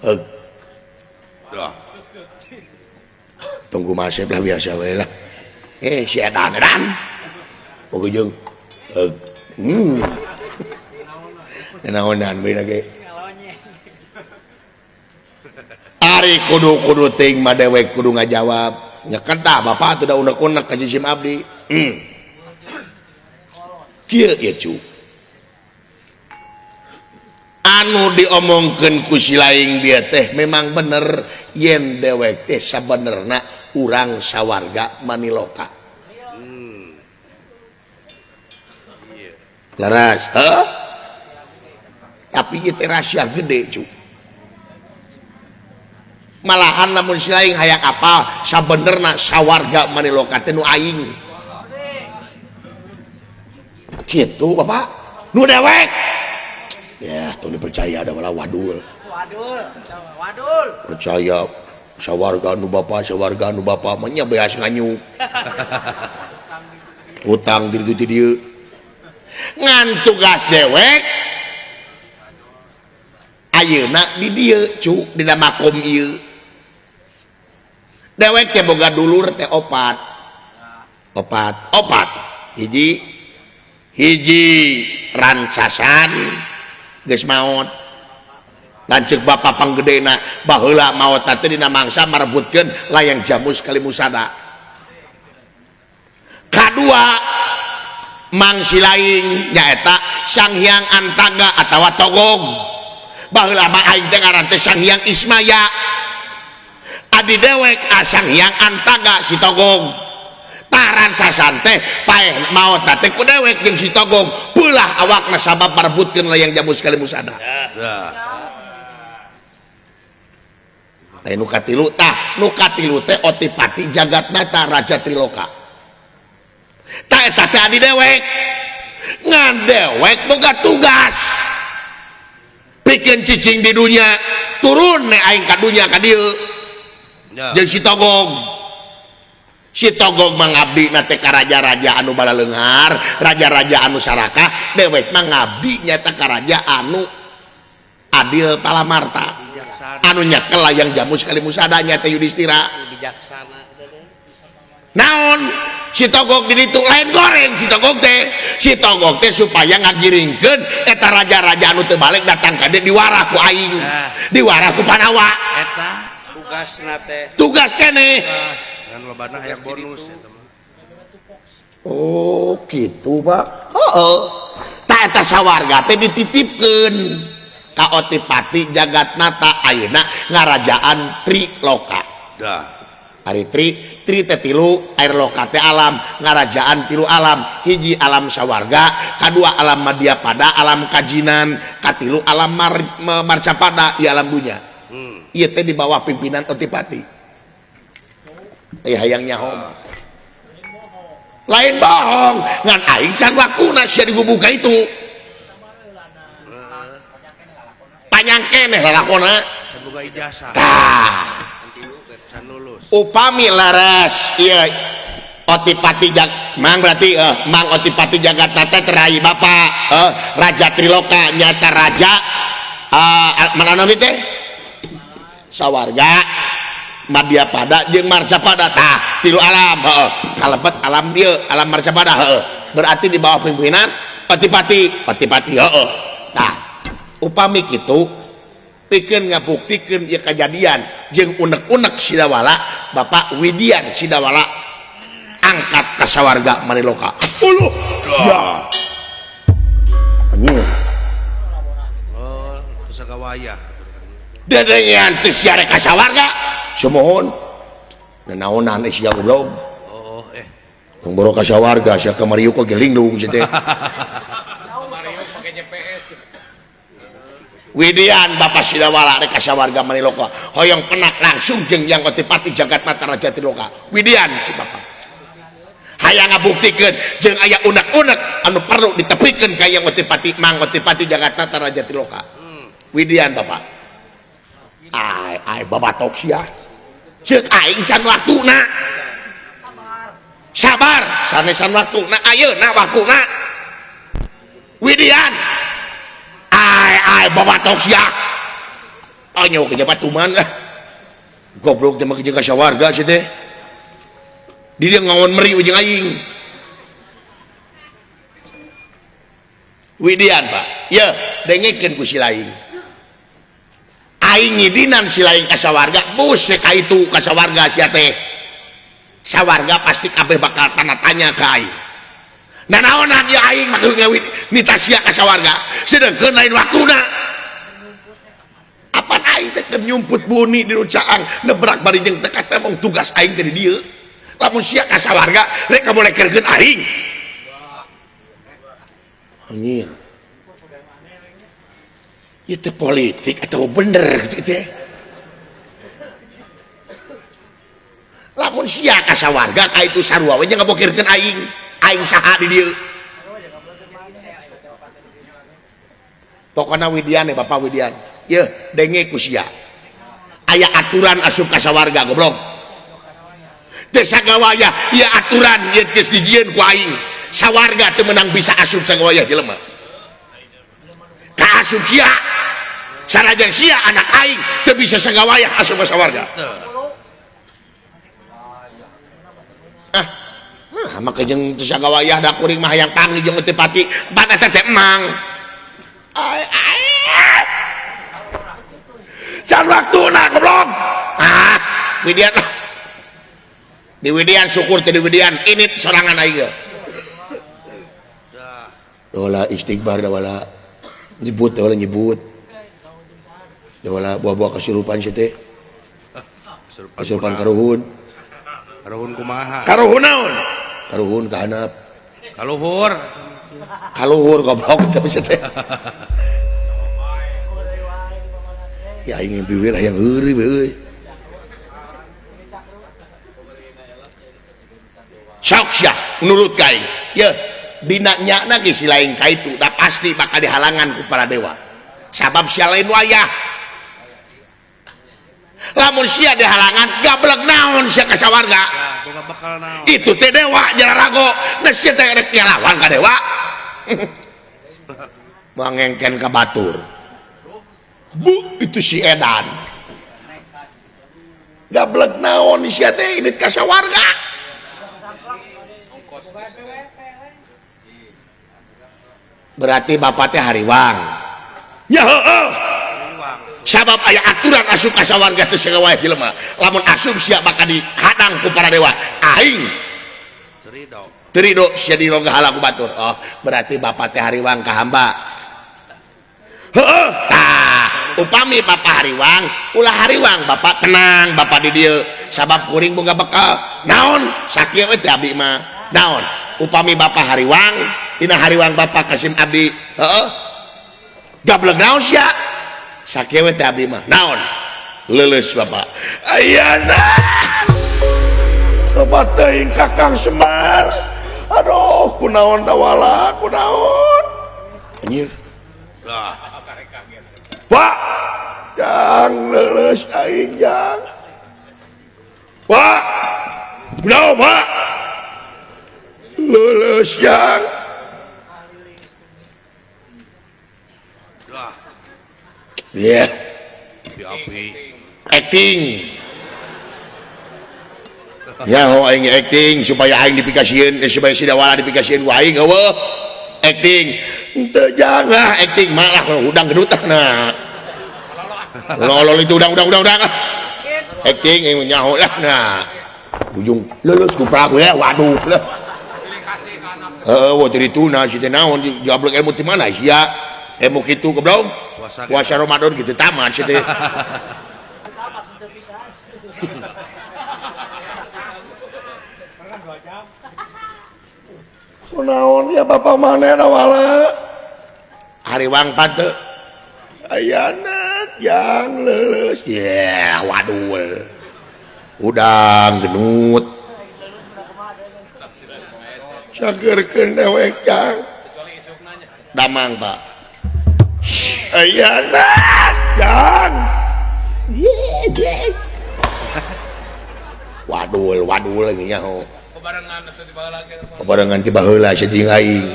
Heug. Tunggu masih lah biasa we lah. Si edan edan. Pokoknya heug. Naonan we lagi. Ari kudu-kudu ting mah dewek kudu ngajawab. Nya kedah bapak teu da unek-unek ka jisim abdi. Kieu ieu cu. Anu diomongkeun ku si laing dia teh memang bener yen dewek teh sabenerna urang sawarga Maniloka. Leres, heuh? Tapi ieu teh rahasia gede cu. Malahan lamun si laing hayang apal sabenerna sawarga Maniloka teh nu aing. Kitu bapak, nu dewek. Ya, tong dipercaya ada wala wadul. Wadul, wadul. Percaya sawarga nu bapa, sawarga nu bapa mah nya beas nganyuk. Hutang di ditu dieu. Ngan tugas dewek ayeuna di dieu cu dina makom ieu. Dewek teh boga dulur teh opat. Opat, opat. Hiji hiji ransasan geus maot. Lanceuk bapa panggedena baheula maot teh dina mangsa marebutkeun layang jamus Kalimusada. Kadua Mang Silaing nyaeta Sang Hyang Antaga atawa Togog. Baheula mah aing teh ngaran teh Sang Hyang Ismaya. Adi dewek Sang Hyang Antaga si Togog. Taran sasan teh paeh maot teh ku dewek jeung si Togog. Peulah awakna sabab marebutkeun layang jamus Kalimusada. Tah nu katilu tah, nu katilu teh Otipati Jagatnata Raja Triloka. Tah eta teh adi dewek. Ngan dewek boga tugas. Pikeun cicing di dunya, turun ne aing ka dunya ka dieu. Jeung si Togog. Si Togog mah ngabdi na teh ka raja-raja anu balaleunghar, raja-raja anu sarakah, dewek mah ngabdi nyata ka raja anu adil palamarta. Anu nyekel layang jamus Kalimusada nyata Yudhistira. Bijaksana. Naon si Togog di ditu lain goreng si Togog teh. Si Togog teh supaya ngagiringkeun eta raja-raja anu teu balik datang ka dieu diwarah ku aing. Diwarah ku Panawa. Eta tugasna teh. Tugas keneh. Ngan lobana hayang bonus eta mah. Oh, gitu Pak. Heeh. Tah eta sawarga teh dititipkeun ka Otipati Jagatnata ayeuna ngarajaan Triloka. Dah. Ari tri, tri teh tilu, air loka teh alam, ngarajaan tilu alam, hiji alam sawarga, kadua alam madyapada, alam kajinan, katilu alam marcapada, ieu alam dunya. Ieu teh di bawah pimpinan Otipati. Hayang nyaho. Lain bohong, ngan aing can waktuna sia digubuka itu. Panjang keneh lalakona. Can boga ijazah. Tah. Can lulus. Upami leres ieu Otipati jag mang berarti mang Otipati Jagatnata terai bapa Raja Triloka nyata raja mana nami teh sawarga Madyapada jeung Marcapada tah tilu alam heeh kalebet alam ieu alam Marcapada heeh berarti di bawah pimpinan Otipati Otipati heeh tah upami kitu pikeun ngabuktikeun ieu kajadian jeung unek-unek Sidawala Bapak Widian Sidawala angkat ka sawarga Maniloka. Uluh sia. Anjing. Oh, sagawayah. Dedengean teh sia rek ka sawarga. Sumuhun. Nanaonan sia goblok. Oh, eh. Tong boro ka sawarga sia ka Mario ka gelinglung sia teh. Mario pake GPS. Widian Bapak Sidawala rek ka sawarga Maniloka. Hoyong penak langsung jeung Yang Otipati Jagatmata Raja Triloka. Widian si Bapak. Hayang ngabuktikeun jeung aya unek-unek anu perlu ditepikeun ka Yang Otipati Mang Otipati Jagatnata Raja Triloka. Widian Bapak. Ai ai babatok sia. Ceuk aing can waktuna. Sabar, sanesan waktuna ayeuna waktuna. Widian. Ai ai babatok sia. Ah nyawa ke batuman lah. Goblok teh mah jeung ka sawarga sia teh. Di dia ngawan meri jeung aing. Widian Pak. Ye, dengekeun ku si laing. Aing ngidinan si laing ka sawarga, bus ka itu ka sawarga sia teh. Sawarga pasti kabeh bakal tanda tanya ka aing. Nanaonan ya aing mah ngawin nita sia ka sawarga, sedengkeun lain waktuna. Apan aing teh keur nyumput buni di caang nebrak bari jeung teh katemong tugas aing teh di dieu. Lamun sia ka sawarga rek kabolekerkeun aing. Anjir. Ieu teh politik atau bener kitu teh. Lamun sia ka sawarga ka itu sarua we jeung ngabokirkeun aing. Aing saha di dieu. Pokona Widian ya Bapak Widian. Yeuh denge ku sia. Aya aturan asup ka sawarga goblok. Teu sagawayah ieu aturan ieu geus dijieun ku aing. Sawarga teu meunang bisa asup sagawayah jelema. Ka asup sia. Sanajan sia anak aing teu bisa sagawayah asup ka sawarga. Ah nah, maka jeung teu sagawayah da kuring mah hayang panggih jeung teu pati, ban eta teh emang. Ai ai. Can waktuna goblok. Ah, Widian lah. Di Widian syukur teh di Widian ini sorangan aing ge. Dola istighbar dawala nyebut dawala nyebut. Dawala buah-buah kasurupan sia teh. Kasurupan karuhun. Karuhun kumaha? Karuhun naon? Karuhun ka handap. Kaluhur. Kaluhur goblok teh sia teh. Ya aing mimpi we hayang heureuy we euy. Sok sia nurut ka aing. Yeuh, dina nyana ge si lain ka itu da pasti bakal dihalangan ku para dewa. Sabab sia lain wayah. Lamun sia dihalangan gablek naon sia ka sawarga. Ya, boga bekal naon. Itu teh dewa jararago. Nah sia teh rek ngalawan ka dewa. Mangengken ka batur. Bu, itu si edan. Gablek naon sia teh indit ka sawarga. Berarti bapak teh hariwang. Ya heueuh. Sabab aya aturan asup ka sawarga teh sagawayah jelema. Lamun asup sia bakal dihadang ku para dewa. Aing terido. Terido sia dirogahala ku batur. Oh, berarti bapak teh hariwang ka hamba. Heueuh. Tah, upami bapak hariwang, ulah hariwang bapak tenang, bapak di dieu. Sabab kuring boga bekal. Naon? Sakieu we teh abdi mah. Naon? Upami bapak hariwang, dina hariwang bapak kasim abdi. Heueuh. Gablek naon sia? Sakieu we teh abdi mah. Naon? Leuleus bapak. Ayana. Bapak teuing Kakang Semar. Aduh, kunaon dawala, kunaon. Anjir. Lah. Pak, jang leuleus aing jang. Pak. Kunaon, Pak? Leuleus jang. Lah. Yeah. Api. Acting. Ya, ho aing acting supaya aing dipikasieun, supaya si Dawala dipikasieun ku aing eueuh. Acting. Henteu jangan acting malah udang genutahna. Lolol itu udang udang udang udang. Acting aing nyaho lah nah. Ujung lulus ku perahu ya, waduh lah. Heeh, wah teu dituna si teh naon jablek ilmu ti mana sia? Ilmu kitu goblok. Puasa Ramadan gitu tamat sih teh. Kunaon ya bapak maneh Dawala? Hariwang pate. Ayana yang leuleus. Yeah, waduh. Udang genut. Sageurkeun dewek jang. Damang, Pak. Ayana jang. Wadul, wadul nyaho. Kebarengan tiba heula sia jeung aing.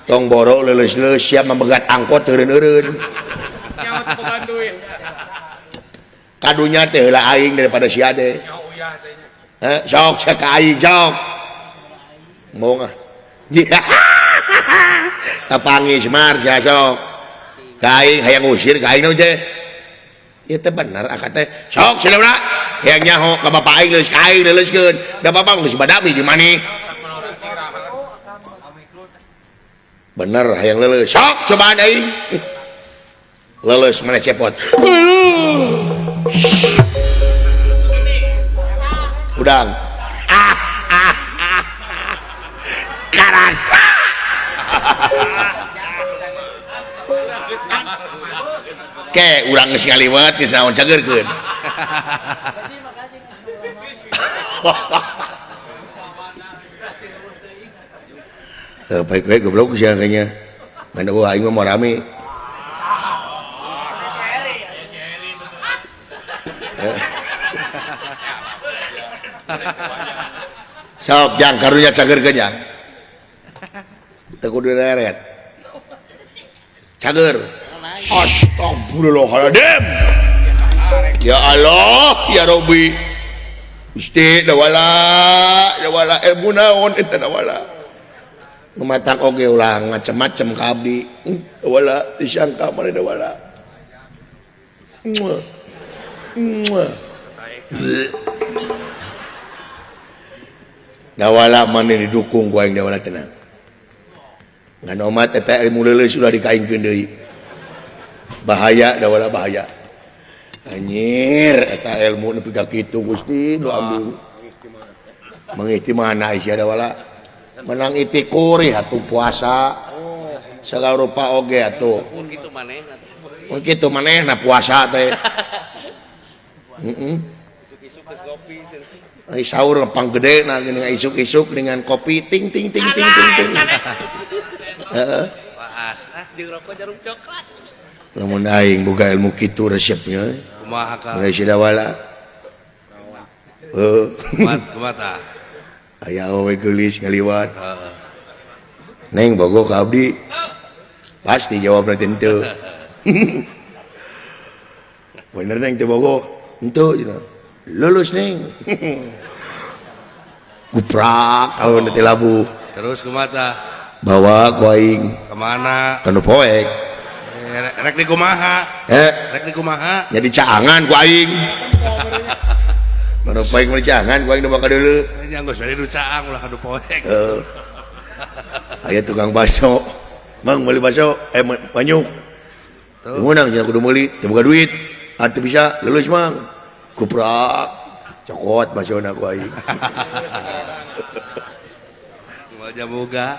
Tong boro leuleus-leuleus siap memegat angkot eureun-eureun. Kadunya teh heula aing daripada sia teh. Eh, sok cek ka aing sok. Mau ah. Tapangi Semar sia sok. Ka aing hayang ngusir ka aing naon teh. Ieu teh bener akak teh. Sok cenah ulah. Hayang nyaho ka bapak aing leuleus ka aing leuleuskeun. Da bapak geus badami di maneh. Bener hayang leuleus. Sok cobaan aing. Leuleus maneh cepot. Udang. Karasa. Ke urang geus ngaliwet geus naon cageurkeun. Baik baik goblok sia kayaknya. Mana gua aing mah mau rame. Sok jang karunya cageurkeun jang. Teu kudu reret. Cager. Astagfirullahaladzim. Ya Allah, ya Rabbi. Gusti dawala, dawala ilmu naon eta dawala. Numatang oge ulah ngacem-macem ka abdi. Dawala disangka maneh dawala. Muah. Muah. Dawala maneh didukung ku aing dawala tenang. Ngan omat eta ilmu leuleus ulah dikaingkeun deui. Bahaya dawala bahaya. Anjir eta ilmu nepi ka kitu Gusti nu abdi. Mangih mana sia dawala. Menang itikuri atuh puasa. Sagala rupa oge atuh. Mun kitu manehna. Mun kitu manehna puasa teh. Heeh. Isuk-isuk geus ngopi. Ai sahur panggede na geuning isuk-isuk dengan kopi ting ting ting ting ting ting. Heeh. Paas ah jeung rokok jarum coklat. Lamun aing boga ilmu kitu resepnya. Kumaha ka? Mulai si dawala. Heuh. Kumat kumat ah. Aya awewe geulis ngaliwat. Heeh. Neng bogo ka abdi. Pasti jawabna teh henteu. Bener neng teu bogo? Henteu cenah. Lulus neng. Guprak aweuna teh labuh. Terus kumaha? Bawa ku aing. Ka mana? Ka nu poek. Rek di kumaha? Rek di kumaha? Nya dicaangan ku aing. Ka nu poek mah dicaangan ku aing nu bakal deuleu. Nya geus bade nu caang ulah ka nu poek. Heeh. Aya tukang bakso. Mang meuli bakso, manyuk. Meunang cenah kudu meuli, teu boga duit. Atuh bisa lulus mang. Kuprak. Cokot baksona ku aing. Moal jamuga.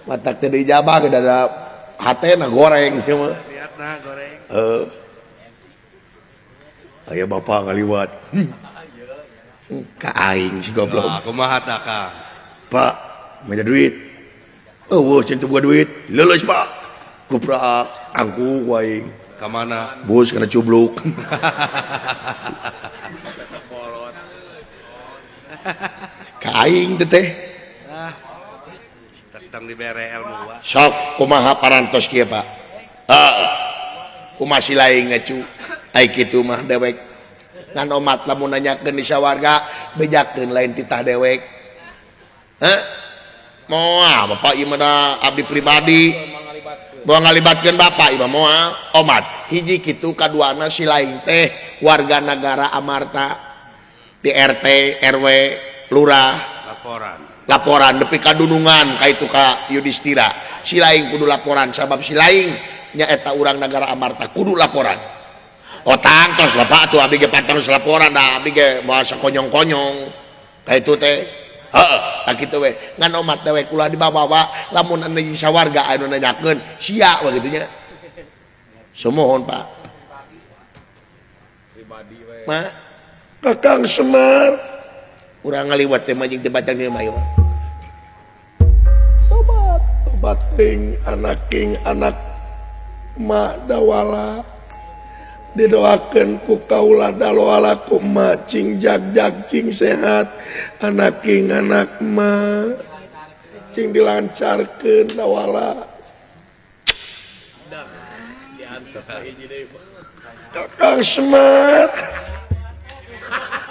Matak teu diijabah ge da hatena goreng sia mah. Niatna goreng. Heeh. Aya bapak ngaliwat. Ka aing si goblok. Nah, kumaha tah Kang? Pak, minta duit. Eueuh cenah teu boga duit. Leuleus Pak. Kuprak angku ku aing. Ka mana? Bus kana cubluk. Ka aing teh teh. Ah. Tentang dibere ilmu wa. Sok kumaha parantos kieu Pak? Heeh. Kumaha si laing ngacu? Ai kitu mah dewek. Ngan omat lamun nanyakeun di sawarga bejakeun lain titah dewek. Heh? Moal bapak ieu mah da abdi pribadi. Moal ngalibatkeun bapak ieu mah moal. Omat hiji kitu kaduana si laing teh warga nagara Amarta di RT, RW, lurah. Laporan. Laporan nepi ka dunungan ka itu ka Yudhistira. Si laing kudu laporan sabab si laing nyaeta urang nagara Amarta kudu laporan. Oh tangtos bapak atuh abdi ge pantos laporan da abdi ge moal sakonyong-konyong. Ka itu teh. Heeh, tah kitu we. Ngan omat dewek ulah dibawa-bawa lamun anu sawarga anu nanyakeun sia we kitu nya. Sumuhun Pak. Pribadi we. Ma, Kakang Semar. Urang ngaliwat teh mah jeung teu batang di mah ieu mah. Tobat, tobat ting anak king anak ma dawala. Didoakeun ku kaula daloala ku ma cing jag-jag cing sehat anak king anak ma cing dilancarkeun dawala. Kakang Semar.